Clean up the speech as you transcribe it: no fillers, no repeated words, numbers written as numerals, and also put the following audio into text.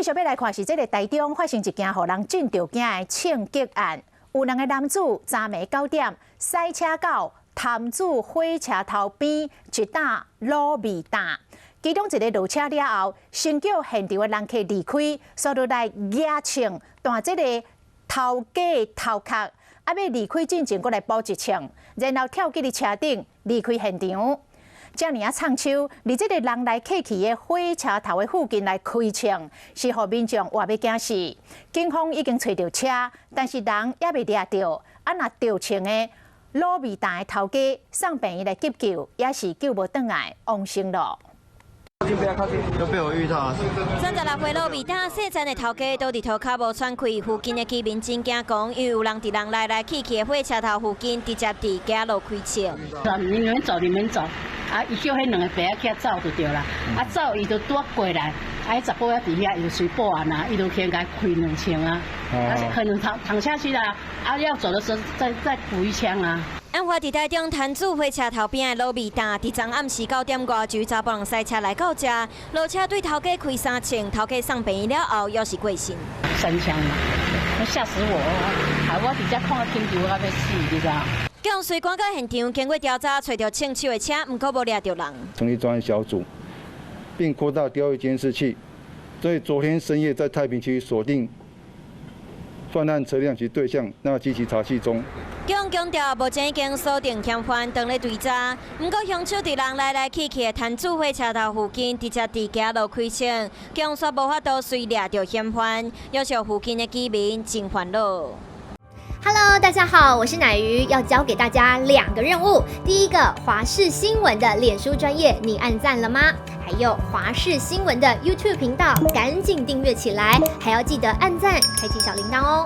續欲來看是這个台中發生一件予人震著驚的槍擊案，有兩个男子昨暝9點駛車到潭子火車頭邊一擔滷味擔，其中一个落車了後，先叫現場的人客離開，煞落來舉槍彈這个頭家頭殼，啊欲離開進前，閣來補一槍，然後跳去車頂離開現場。遮爾仔藏手，佇這个人來客去的火車頭的附近來開槍，是予民眾活欲驚死。警方已經揣著車，但是人猶未掠著。啊，若著槍的滷味擔的頭家送病院來急救，也是救無轉來，往生囉。都被我遇到。36歲滷味擔細棧的頭家倒佇塗跤無喘氣，附近的居民真驚講，因為有人佇人來來去去的火車頭附近直接佇街路開槍。你們走，你們走，啊！伊叫彼兩个伯仔起走就對啦，啊走伊就拄過來，啊彼查埔仔佇遐，伊就隨報案啊，伊就先共開兩槍啊，啊開兩躺躺下去啦，啊要走的時候再補一槍啊。案發佇台中潭子火車頭邊的滷味擔，佇昨暗時9點外，就查埔人駛車來到遮，落車對頭家開三槍，頭家送病院了後，猶是過身。三槍嘛，嚇死我！害我佇遮看到緊張到欲死，你知影？警方趕到現場，經過調查，揣著槍手的車，毋過無掠著人。成立專案小組，並擴大調閱監視器，所以昨天深夜在太平區鎖定犯案車輛及對象，那積極查緝中。警方強調，目前已經鎖定嫌犯，當咧追查。毋過兇手佇人來來去去的潭子火車頭附近，直接佇街路開槍，警方無法度隨掠著嫌犯，予附近的居民真煩惱。 Hello，大家好，我是乃瑜，要交給大家兩個任務。第一個，華視新聞的臉書專頁，你按讚了嗎？還有華視新聞的 YouTube 頻道，趕緊訂閱起來，還要記得按讚，開啟小鈴鐺哦。